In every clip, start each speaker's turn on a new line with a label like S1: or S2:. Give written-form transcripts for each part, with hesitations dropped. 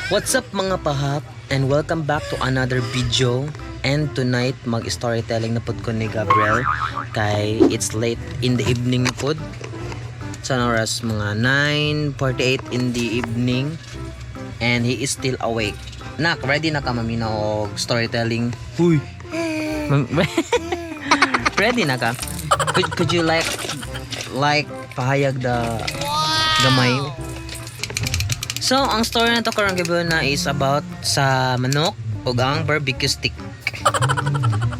S1: What's up, mga pahap, and welcome back to another video. And tonight, mag-storytelling na pud ko ni Gabriel kay it's late in the evening na pud. Sa oras, mga 9:48 in the evening, and he is still awake. Nak, ready na ka mamina og storytelling? Huy. Ready na ka? Could you like pahayag the gamay? So, ang story na to karong gabi na is about sa manok ug ang barbecue stick.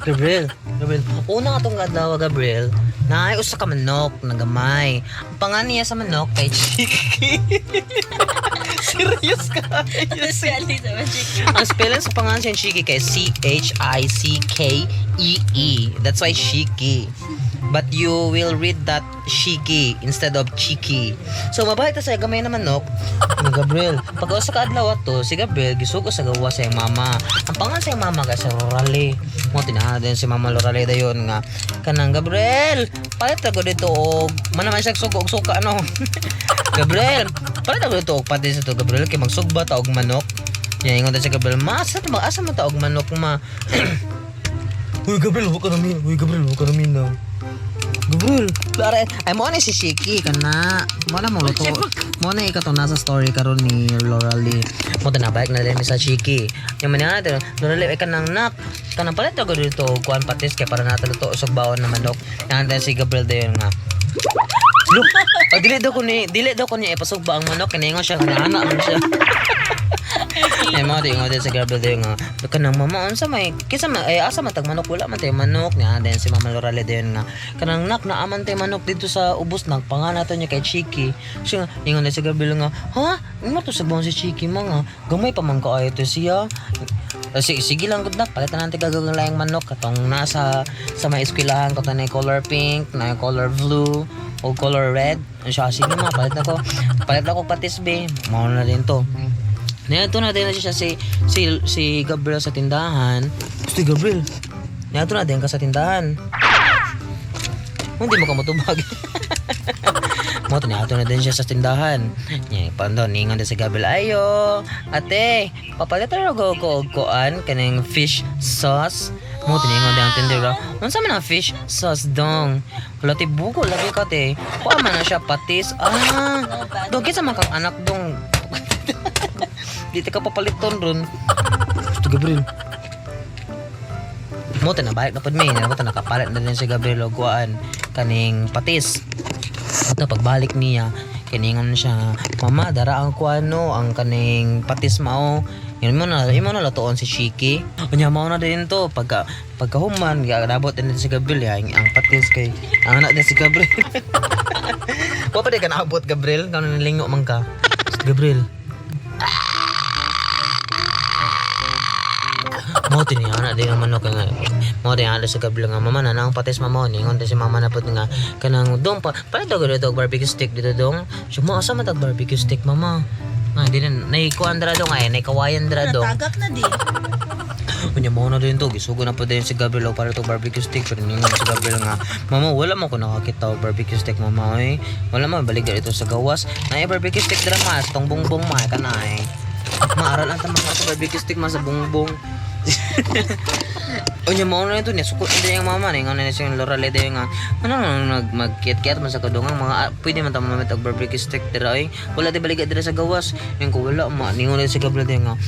S1: Gabriel, Gabriel. Una atong adlaw, Gabriel, naay usa ka manok na gamay. Ang pangan niya sa manok kay Chiki. Serious ka? Ang spelling sa pangalan siya Chiki kay Chickee. That's why Shiki. But you will read that Shiki instead of Chiki. So mabalik ta sa gamay na manok. Ano, Gabriel, pag usa ka adlaw ato, si Gabriel gisugo sa gawa sa iyang mama. Ang pangalan sa iyang mama kay si Rorale. Mo tinahan din si Mama Lorale dayon nga kanang, "Gabriel, palit ako dito og man naman siya sugo og suka," no. "Gabriel, palit ako dito og patis ito, Gabriel, kay magsugba ta og manok." Yan, ingon si Gabriel, "Ma, asa ba asa man ta og manok, ma?" Uy, Gabriel, huwag ka namin. Uy, Gabriel, huwag ka namin na. Gabriel, Lara, ay mo na si Shiki kana. Mo na mo luto. Mo na ikato nasa story karon ni Laura Lee. Mo na balik na din sa Shiki. Yung man natin, Laura Lee ay kanang, "Nak, kanang palit ako dito kuan patis kay para nato luto sugbaon na manok." Yan si Gabriel dayon nga. Look, oh, dili daw ko ni ipasugba ang manok kay ingon siya nga anak man siya. Ay mo di ingon din sa Gabriel dayon nga, kanang, "Mama, unsa may kinsa man ay asa man tag manok? Wala man tay manok." Nga then si Mama Lorale dayon nga kanang, "Nak, naaman tay manok dito sa ubos, nang pangalan nato niya kay Chiki." Siya nga ingon din si Gabriel nga, "Ha, mo to sabon si Chiki mga gamay pa man kaayo to siya." Eh, sige lang, good luck. Palitan natin gagawin lang yung manok katong nasa sa may eskwelahan katong na color pink, na color blue o color red. Siya, "Sige ma, palit na ko. Palit na ko patis be." Mao na din to. Niadto na din na siya si Gabriel sa tindahan. Si Gabriel. Niadto na din ka sa tindahan. Hindi mo ka mutubag. Mo to niadto na din siya sa tindahan. Nya pando ningon din si Gabriel, "Ayo, ate, papalit ra ko og kuan kaning fish sauce." Mo tiningon din ang tindera, "Unsa man ang fish sauce, dong?" "Wala ti buko lagi ka te. Kuan man na siya patis." "Ah, dong, kinsa man kang anak, dong? Di ka papaliton ron." Gusto Gabriel. Mo na balik na pud mi, mo ta nakapalit na din si Gabriel og kuan kaning patis. At pagbalik niya, kiningon siya, "Mama, dara ang kuan no, ang kaning patis mao. Yun mo na, imo na lutoon si Shiki." Unya mao na din to pagkahuman, gabot din si Gabriel ya, ang patis kay ang anak din si Gabriel. Wa pa di ka naabot, Gabriel, kano nilingo man ka. Gabriel. Mo tini anak din ang manok nga. Mo din anak sa Gabriel nga, "Mama, na ang patis, mama." Ningon din si mama na pud nga kanang, "Dong, pa palit daw dito og barbecue stick dito, dong." Siya mo, "Asa man tag barbecue stick, mama?" Nga di na naikuan dra dong, ay naikawayan dra dong.
S2: Natagak na di.
S1: Unya mo na din to, gisugo na pa din si Gabriel og para to barbecue stick, pero ningon si Gabriel nga, "Mama, wala mo ko nakakita og barbecue stick, mama oy. Wala man balik dito sa gawas. Naay barbecue stick dra ma, sa tong bongbong ma kanay. Maaral ang tamang ato barbecue stick ma sa bongbong." Unya mo na ito niya sukot din yung mama ni nga na siya Lorale din nga ano nag magkiyat-kiyat man sa kadungang mga ah, pwede man ta mamit og barbecue stick dira oy, wala di baliga dira sa gawas." Yung ko wala ma, ningon na si Gabriel din nga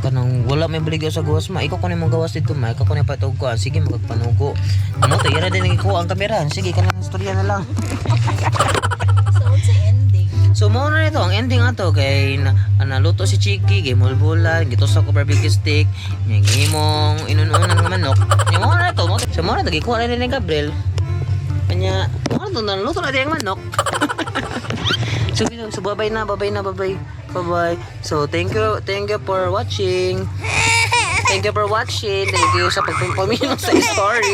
S1: kanang, "Wala may baliga sa gawas ma, ikaw kunin mo gawas dito ma, ikaw kunin pa ko, sige magpanugo mo to ira din ko ang kamera, sige kanang istorya na lang."
S2: So, sa ending?
S1: So mao na nito ang ending ato kay na, naluto si Chiki, gimulbulan, gitusok ko barbecue stick, nya gihimong inununan nga manok. Nya mao na ito, mo so mao na gikuha na ni Gabriel. Kanya mao na to naluto na din ang manok. So bye-bye na, bye-bye na, bye-bye. Bye-bye. So thank you for watching. Thank you for watching. Thank you sa pagpaminaw sa story.